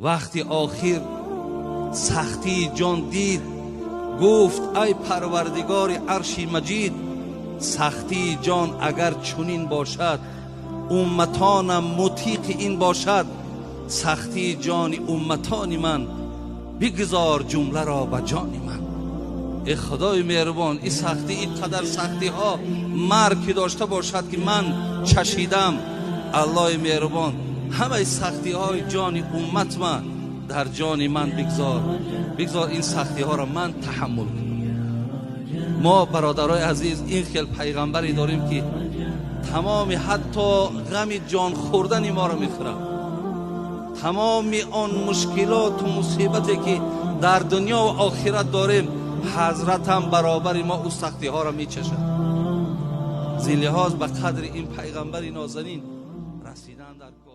Вақти охир сахтии ҷон дид, гуфт: ай Парвардигори арши маҷид, сахтии ҷон агар чунин бошад, умматонам мутиқи ин бошад, сахтии ҷони умматони ман бигзор ҷумларо ба ҷони ман. Эй Худои меҳрубон, ин сахтӣ, ин қадар сахтиҳо марг ки дошта бошад, ки ман чашидам, Аллоҳи меҳрубон, ҳамаи сахтиҳои ҷони уммати ман дар ҷони ман бигзор, бигзор ин сахтиҳоро ман таҳаммул кунам. Мо, бародарони азиз, ин хел пайғамбаре дорем, ки тамоми ҳатто ғами ҷон хӯрдани моро мехӯрад. Тамоми он мушкилот ва мусибате ки дар дунё ва охират дорем, ҳазрат ҳам баробари мо он сахтиҳоро мечашад. Зин лиҳоз ба қадри ин пайғамбари нозанин расидан дар кор.